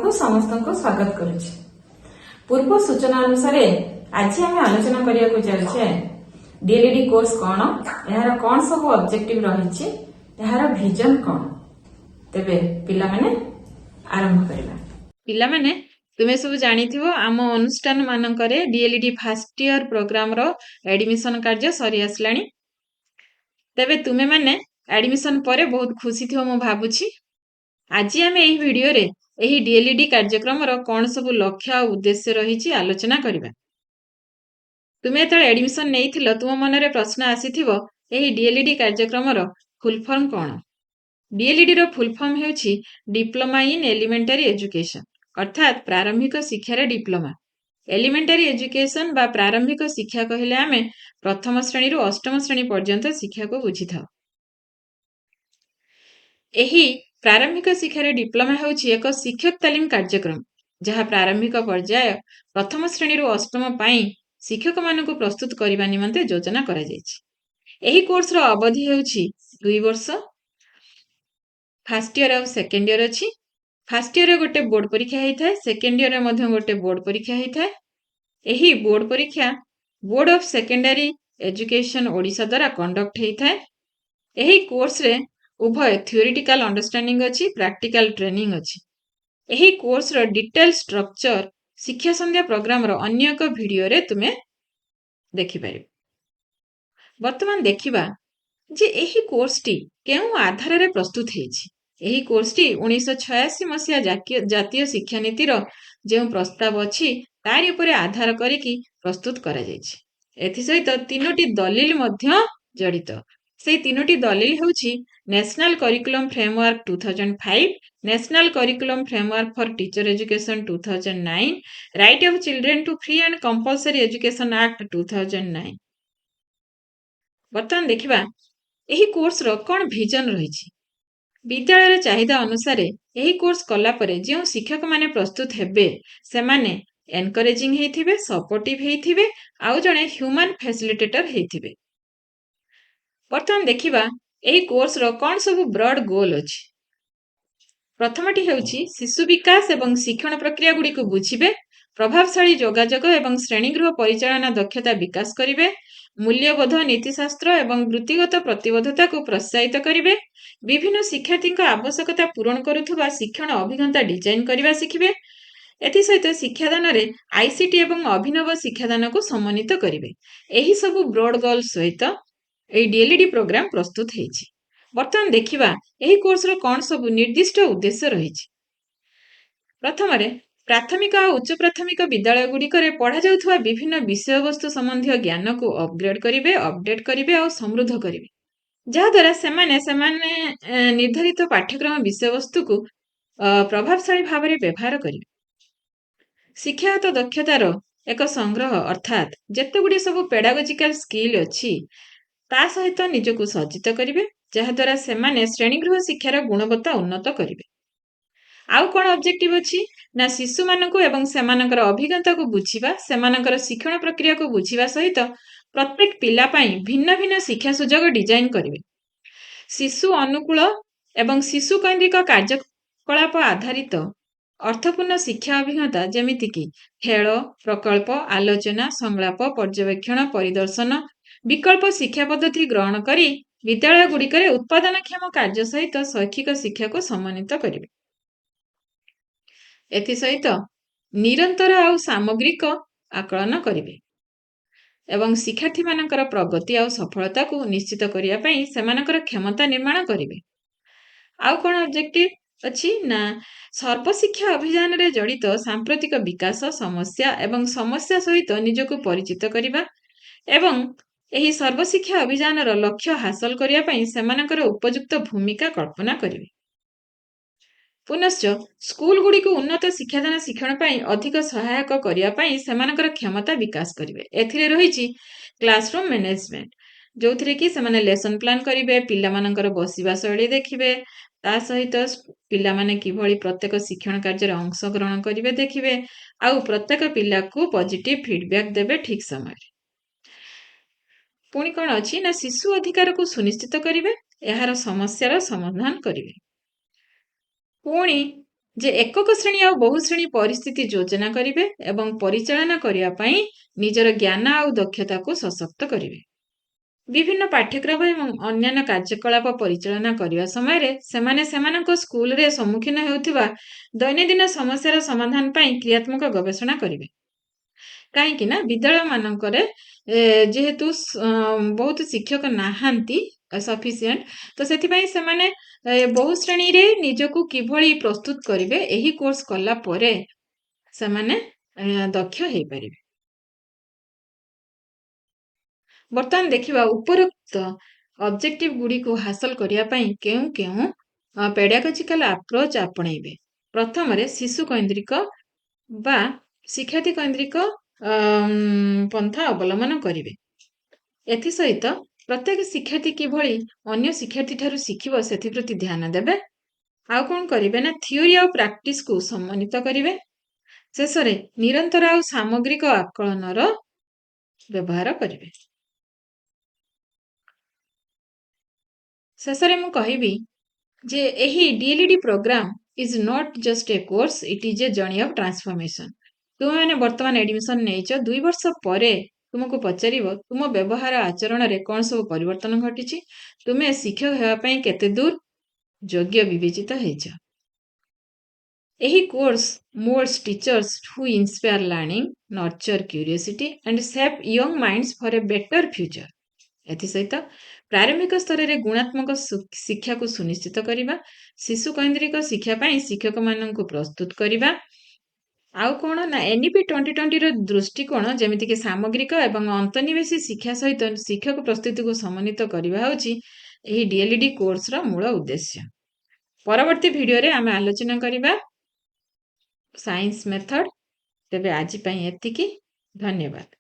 ପାଠଶାଳାକୁ ସମସ୍ତଙ୍କୁ ସ୍ୱାଗତ କରୁଛି। ପୂର୍ବ ସୂଚନା ଅନୁସାରେ ଆଜି ଆମେ ଆଲୋଚନା କରିବାକୁ ଯାଉଛେ ଡିଏଲଇଡି କୋର୍ସ କଣ, ଏହାର କଣ ସବୁ ଅବଜେକ୍ଟିଭ ରହିଛି, ଏହାର ଭିଜନ କଣ। ତେବେ ପିଲାମାନେ, ଆରମ୍ଭ କରିବା। ପିଲାମାନେ, ତୁମେ ସବୁ ଜାଣିଥିବ, ଆମ ଅନୁଷ୍ଠାନ ମାନଙ୍କରେ ଡିଏଲଇଡି ଫାର୍ଷ୍ଟ ଇୟର ପ୍ରୋଗ୍ରାମର ଆଡମିସନ କାର୍ଯ୍ୟ ସରି ଆସିଲାଣି। ତେବେ ତୁମେମାନେ ଆଡମିସନ ପରେ ବହୁତ ଖୁସି ଥିବ ମୁଁ ଭାବୁଛି। ଆଜି ଆମେ ଏହି ଭିଡିଓରେ ଏହି ଡିଏଲଇଡି କାର୍ଯ୍ୟକ୍ରମର କଣ ସବୁ ଲକ୍ଷ୍ୟ ଆଉ ଉଦ୍ଦେଶ୍ୟ ରହିଛି ଆଲୋଚନା କରିବା। ତୁମେ ଯେତେବେଳେ ଆଡମିସନ ନେଇଥିଲ, ତୁମ ମନରେ ପ୍ରଶ୍ନ ଆସିଥିବ, ଏହି ଡିଏଲଇଡି କାର୍ଯ୍ୟକ୍ରମର ଫୁଲ ଫର୍ମ କଣ? ଡିଏଲଇଡି ର ଫୁଲ ଫର୍ମ ହେଉଛି ଡିପ୍ଲୋମା ଇନ୍ ଏଲିମେଣ୍ଟାରୀ ଏଜୁକେସନ, ଅର୍ଥାତ୍ ପ୍ରାରମ୍ଭିକ ଶିକ୍ଷାରେ ଡିପ୍ଲୋମା। ଏଲିମେଣ୍ଟାରୀ ଏଜୁକେସନ ବା ପ୍ରାରମ୍ଭିକ ଶିକ୍ଷା କହିଲେ ଆମେ ପ୍ରଥମ ଶ୍ରେଣୀରୁ ଅଷ୍ଟମ ଶ୍ରେଣୀ ପର୍ଯ୍ୟନ୍ତ ଶିକ୍ଷାକୁ ବୁଝିଥାଉ। ଏହି ପ୍ରାରମ୍ଭିକ ଶିକ୍ଷାରେ ଡିପ୍ଲୋମା ହେଉଛି ଏକ ଶିକ୍ଷକ ତାଲିମ କାର୍ଯ୍ୟକ୍ରମ, ଯାହା ପ୍ରାରମ୍ଭିକ ପର୍ଯ୍ୟାୟ ପ୍ରଥମ ଶ୍ରେଣୀରୁ ଅଷ୍ଟମ ପାଇଁ ଶିକ୍ଷକମାନଙ୍କୁ ପ୍ରସ୍ତୁତ କରିବା ନିମନ୍ତେ ଯୋଜନା କରାଯାଇଛି। ଏହି କୋର୍ସର ଅବଧି ହେଉଛି 2 ବର୍ଷ। ଫାର୍ଷ୍ଟ ଇୟର ଆଉ ସେକେଣ୍ଡ ଇୟର ଅଛି। ଫାର୍ଷ୍ଟ ଇୟରରେ ଗୋଟେ ବୋର୍ଡ ପରୀକ୍ଷା ହେଇଥାଏ, ସେକେଣ୍ଡ ଇୟରରେ ମଧ୍ୟ ଗୋଟେ ବୋର୍ଡ ପରୀକ୍ଷା ହେଇଥାଏ। ଏହି ବୋର୍ଡ ପରୀକ୍ଷା board of secondary education Odisha ଦ୍ୱାରା କଣ୍ଡକ୍ଟ ହେଇଥାଏ। ଏହି କୋର୍ସରେ ଉଭୟ ଥିଓରିଟିକାଲ ଅଣ୍ଡରଷ୍ଟାଣ୍ଡିଂ ଅଛି, ପ୍ରାକ୍ଟିକାଲ ଟ୍ରେନିଂ ଅଛି। ଏହି କୋର୍ସର ଡିଟେଲ ଷ୍ଟ୍ରକ୍ଚର ଶିକ୍ଷା ସନ୍ଧ୍ୟା ପ୍ରୋଗ୍ରାମର ଅନ୍ୟ ଏକ ଭିଡିଓରେ ତୁମେ ଦେଖିପାରିବ। ବର୍ତ୍ତମାନ ଦେଖିବା ଯେ ଏହି କୋର୍ସଟି କେଉଁ ଆଧାରରେ ପ୍ରସ୍ତୁତ ହେଇଛି। ଏହି କୋର୍ସଟି 1986 ମସିହା ଜାତୀୟ ଶିକ୍ଷାନୀତିର ଯେଉଁ ପ୍ରସ୍ତାବ ଅଛି, ତାରି ଉପରେ ଆଧାର କରିକି ପ୍ରସ୍ତୁତ କରାଯାଇଛି। ଏଥିସହିତ ତିନୋଟି ଦଲିଲ ମଧ୍ୟ ଜଡ଼ିତ। ସେଇ ତିନୋଟି ଦଲିଲ ହେଉଛି National Curriculum Framework 2005, National Curriculum Framework for Teacher Education 2009, Right of Children to Free and Compulsory Education Act 2009। ବର୍ତ୍ତମାନ ଦେଖିବା ଏହି କୋର୍ସର କଣ ଭିଜନ ରହିଛି। ବିଦ୍ୟାଳୟର ଚାହିଦା ଅନୁସାରେ ଏହି କୋର୍ସ କଲା ପରେ ଯେଉଁ ଶିକ୍ଷକମାନେ ପ୍ରସ୍ତୁତ ହେବେ, ସେମାନେ ଏନକରେଜିଂ ହେଇଥିବେ, ସପୋର୍ଟିଭ ହେଇଥିବେ ଆଉ ଜଣେ ହ୍ୟୁମାନ ଫ୍ୟାସିଲିଟେଟର ହେଇଥିବେ। ବର୍ତ୍ତମାନ ଦେଖିବା ଏହି କୋର୍ସର କଣ ସବୁ ବ୍ରଡ ଗୋଲ ଅଛି। ପ୍ରଥମଟି ହେଉଛି ଶିଶୁ ବିକାଶ ଏବଂ ଶିକ୍ଷଣ ପ୍ରକ୍ରିୟା ଗୁଡ଼ିକୁ ବୁଝିବେ, ପ୍ରଭାବଶାଳୀ ଯୋଗାଯୋଗ ଏବଂ ଶ୍ରେଣୀଗୃହ ପରିଚାଳନା ଦକ୍ଷତା ବିକାଶ କରିବେ, ମୂଲ୍ୟବୋଧ, ନୀତିଶାସ୍ତ୍ର ଏବଂ ବୃତ୍ତିଗତ ପ୍ରତିବଦ୍ଧତାକୁ ପ୍ରୋତ୍ସାହିତ କରିବେ, ବିଭିନ୍ନ ଶିକ୍ଷାର୍ଥୀଙ୍କ ଆବଶ୍ୟକତା ପୂରଣ କରୁଥିବା ଶିକ୍ଷଣ ଅଭିଜ୍ଞତା ଡିଜାଇନ କରିବା ଶିଖିବେ। ଏଥିସହିତ ଶିକ୍ଷାଦାନରେ ଆଇସିଟି ଏବଂ ଅଭିନବ ଶିକ୍ଷାଦାନକୁ ସମନ୍ୱିତ କରିବେ। ଏହି ସବୁ ବ୍ରଡ ଗୋଲ ସହିତ ଏହି ଡିଏଲଇଡି ପ୍ରୋଗ୍ରାମ ପ୍ରସ୍ତୁତ ହେଇଛି। ବର୍ତ୍ତମାନ ଦେଖିବା ଏହି କୋର୍ସର କଣ ସବୁ ନିର୍ଦ୍ଦିଷ୍ଟ ଉଦ୍ଦେଶ୍ୟ ରହିଛି। ପ୍ରଥମରେ, ପ୍ରାଥମିକ ଆଉ ଉଚ୍ଚ ପ୍ରାଥମିକ ବିଦ୍ୟାଳୟ ଗୁଡ଼ିକରେ ପଢ଼ାଯାଉଥିବା ବିଭିନ୍ନ ବିଷୟବସ୍ତୁ ସମ୍ବନ୍ଧୀୟ ଜ୍ଞାନକୁ ଅପଗ୍ରେଡ କରିବେ, ଅପଡେଟ କରିବେ ଆଉ ସମୃଦ୍ଧ କରିବେ, ଯାହାଦ୍ୱାରା ସେମାନେ ସେମାନେ ନିର୍ଦ୍ଧାରିତ ପାଠ୍ୟକ୍ରମ ବିଷୟବସ୍ତୁକୁ ପ୍ରଭାବଶାଳୀ ଭାବରେ ବ୍ୟବହାର କରିବେ। ଶିକ୍ଷାଗତ ଦକ୍ଷତାର ଏକ ସଂଗ୍ରହ, ଅର୍ଥାତ୍ ଯେତେ ଗୁଡ଼ିଏ ସବୁ ପେଡାଗୋଜିକାଲ ସ୍କିଲ୍ ଅଛି, ତା ସହିତ ନିଜକୁ ସଜ୍ଜିତ କରିବେ, ଯାହାଦ୍ୱାରା ସେମାନେ ଶ୍ରେଣୀଗୃହ ଶିକ୍ଷାର ଗୁଣବତ୍ତା ଉନ୍ନତ କରିବେ। ଆଉ କଣ ଅବଜେକ୍ଟିଭ ଅଛି ନା, ଶିଶୁମାନଙ୍କୁ ଏବଂ ସେମାନଙ୍କର ଅଭିଜ୍ଞତାକୁ ବୁଝିବା, ସେମାନଙ୍କର ଶିକ୍ଷଣ ପ୍ରକ୍ରିୟାକୁ ବୁଝିବା ସହିତ ପ୍ରତ୍ୟେକ ପିଲା ପାଇଁ ଭିନ୍ନ ଭିନ୍ନ ଶିକ୍ଷା ସୁଯୋଗ ଡିଜାଇନ କରିବେ। ଶିଶୁ ଅନୁକୂଳ ଏବଂ ଶିଶୁ କୈନ୍ଦ୍ରିକ କାର୍ଯ୍ୟକଳାପ ଆଧାରିତ ଅର୍ଥପୂର୍ଣ୍ଣ ଶିକ୍ଷା ଅଭିଜ୍ଞତା, ଯେମିତିକି ଖେଳ, ପ୍ରକଳ୍ପ, ଆଲୋଚନା, ସଂଳାପ, ପର୍ଯ୍ୟବେକ୍ଷଣ, ପରିଦର୍ଶନ, ବିକଳ୍ପ ଶିକ୍ଷା ପଦ୍ଧତି ଗ୍ରହଣ କରି ବିଦ୍ୟାଳୟ ଗୁଡ଼ିକରେ ଉତ୍ପାଦନକ୍ଷମ କାର୍ଯ୍ୟ ସହିତ ଶୈକ୍ଷିକ ଶିକ୍ଷାକୁ ସମନ୍ୱିତ କରିବେ। ଏଥିସହିତ ନିରନ୍ତର ଆଉ ସାମଗ୍ରିକ ଆକଳନ କରିବେ ଏବଂ ଶିକ୍ଷାର୍ଥୀମାନଙ୍କର ପ୍ରଗତି ଆଉ ସଫଳତାକୁ ନିଶ୍ଚିତ କରିବା ପାଇଁ ସେମାନଙ୍କର କ୍ଷମତା ନିର୍ମାଣ କରିବେ। ଆଉ କଣ ଅବଜେକ୍ଟିଭ ଅଛି ନା, ସର୍ବଶିକ୍ଷା ଅଭିଯାନରେ ଜଡ଼ିତ ସାମ୍ପ୍ରତିକ ବିକାଶ, ସମସ୍ୟା ଏବଂ ସମସ୍ୟା ସହିତ ନିଜକୁ ପରିଚିତ କରିବା ଏବଂ ଏହି ସର୍ବଶିକ୍ଷା ଅଭିଯାନର ଲକ୍ଷ୍ୟ ହାସଲ କରିବା ପାଇଁ ସେମାନଙ୍କର ଉପଯୁକ୍ତ ଭୂମିକା କଳ୍ପନା କରିବେ। ପୁନଶ୍ଚ ସ୍କୁଲ ଗୁଡ଼ିକୁ ଉନ୍ନତ ଶିକ୍ଷାଦାନ ଶିକ୍ଷଣ ପାଇଁ ଅଧିକ ସହାୟକ କରିବା ପାଇଁ ସେମାନଙ୍କର କ୍ଷମତା ବିକାଶ କରିବେ। ଏଥିରେ ରହିଛି କ୍ଲାସରୁମ୍ ମ୍ୟାନେଜମେଣ୍ଟ, ଯୋଉଥିରେ କି ସେମାନେ ଲେସନ ପ୍ଲାନ୍ କରିବେ, ପିଲାମାନଙ୍କର ବସିବା ଶୈଳୀ ଦେଖିବେ, ତା ସହିତ ପିଲାମାନେ କିଭଳି ପ୍ରତ୍ୟେକ ଶିକ୍ଷଣ କାର୍ଯ୍ୟରେ ଅଂଶଗ୍ରହଣ କରିବେ ଦେଖିବେ ଆଉ ପ୍ରତ୍ୟେକ ପିଲାକୁ ପଜିଟିଭ ଫିଡବ୍ୟାକ୍ ଦେବେ ଠିକ ସମୟରେ। ପୁଣି କଣ ଅଛି ନା, ଶିଶୁ ଅଧିକାରକୁ ସୁନିଶ୍ଚିତ କରିବେ, ଏହାର ସମସ୍ୟାର ସମାଧାନ କରିବେ। ପୁଣି ଯେ ଏକକ ଶ୍ରେଣୀ ଆଉ ବହୁ ଶ୍ରେଣୀ ପରିସ୍ଥିତି ଯୋଜନା କରିବେ ଏବଂ ପରିଚାଳନା କରିବା ପାଇଁ ନିଜର ଜ୍ଞାନ ଆଉ ଦକ୍ଷତାକୁ ସଶକ୍ତ କରିବେ। ବିଭିନ୍ନ ପାଠ୍ୟକ୍ରମ ଏବଂ ଅନ୍ୟାନ୍ୟ କାର୍ଯ୍ୟକଳାପ ପରିଚାଳନା କରିବା ସମୟରେ ସେମାନେ ସେମାନଙ୍କ ସ୍କୁଲରେ ସମ୍ମୁଖୀନ ହେଉଥିବା ଦୈନନ୍ଦିନ ସମସ୍ୟାର ସମାଧାନ ପାଇଁ କ୍ରିୟାତ୍ମକ ଗବେଷଣା କରିବେ। କାହିଁକି ନା ବିଦ୍ୟାଳୟ ମାନଙ୍କରେ ଯେହେତୁ ବହୁତ ଶିକ୍ଷକ ନାହାନ୍ତି ସଫିସିଏଣ୍ଟ, ତ ସେଥିପାଇଁ ସେମାନେ ବହୁ ଶ୍ରେଣୀରେ ନିଜକୁ କିଭଳି ପ୍ରସ୍ତୁତ କରିବେ, ଏହି କୋର୍ସ କଲା ପରେ ସେମାନେ ଦକ୍ଷ ହେଇପାରିବେ। ବର୍ତ୍ତମାନ ଦେଖିବା ଉପରୋକ୍ତ ଅବଜେକ୍ଟିଭ ଗୁଡ଼ିକୁ ହାସଲ କରିବା ପାଇଁ କେଉଁ କେଉଁ ପେଡାଗୋଜିକାଲ ଆପ୍ରୋଚ୍ ଆପଣେଇବେ। ପ୍ରଥମରେ ଶିଶୁ କୈନ୍ଦ୍ରିକ ବା ଶିକ୍ଷାର୍ଥୀ କୈନ୍ଦ୍ରିକ ପନ୍ଥା ଅବଲମ୍ବନ କରିବେ। ଏଥିସହିତ ପ୍ରତ୍ୟେକ ଶିକ୍ଷାର୍ଥୀ କିଭଳି ଅନ୍ୟ ଶିକ୍ଷାର୍ଥୀ ଠାରୁ ଶିଖିବ, ସେଥିପ୍ରତି ଧ୍ୟାନ ଦେବେ। ଆଉ କ'ଣ କରିବେ ନା ଥିଓରି ଆଉ ପ୍ରାକ୍ଟିସକୁ ସମନ୍ୱିତ କରିବେ। ଶେଷରେ ନିରନ୍ତର ଆଉ ସାମଗ୍ରିକ ଆକଳନର ବ୍ୟବହାର କରିବେ। ଶେଷରେ ମୁଁ କହିବି ଯେ ଏହି DLED program is not just a course, it is a journey of transformation. ତୁମେମାନେ ବର୍ତ୍ତମାନ ଆଡମିସନ ନେଇଛ, 2 ବର୍ଷ ପରେ ତୁମକୁ ପଚାରିବ ତୁମ ବ୍ୟବହାର ଆଚରଣରେ କ'ଣ ସବୁ ପରିବର୍ତ୍ତନ ଘଟିଛି, ତୁମେ ଶିକ୍ଷକ ହେବା ପାଇଁ କେତେ ଦୂର ଯୋଗ୍ୟ ବିବେଚିତ ହେଇଛ। ଏହି course molds teachers who inspire learning, nurture curiosity and shape young minds for a better future. ଏଥିସହିତ ପ୍ରାରମ୍ଭିକ ସ୍ତରରେ ଗୁଣାତ୍ମକ ଶିକ୍ଷାକୁ ସୁନିଶ୍ଚିତ କରିବା, ଶିଶୁ କୈନ୍ଦ୍ରିକ ଶିକ୍ଷା ପାଇଁ ଶିକ୍ଷକମାନଙ୍କୁ ପ୍ରସ୍ତୁତ କରିବା, ଆଉ କ'ଣ ନା ଏନ୍ଇପି 2020ର ଦୃଷ୍ଟିକୋଣ, ଯେମିତିକି ସାମଗ୍ରିକ ଏବଂ ଅନ୍ତର୍ନିବେଶୀ ଶିକ୍ଷା ସହିତ ଶିକ୍ଷକ ପ୍ରସ୍ତୁତିକୁ ସମନ୍ୱିତ କରିବା ହେଉଛି ଏହି ଡିଏଲ୍ଇଡି କୋର୍ସର ମୂଳ ଉଦ୍ଦେଶ୍ୟ। ପରବର୍ତ୍ତୀ ଭିଡ଼ିଓରେ ଆମେ ଆଲୋଚନା କରିବା ସାଇନ୍ସ ମେଥଡ଼। ତେବେ ଆଜି ପାଇଁ ଏତିକି, ଧନ୍ୟବାଦ।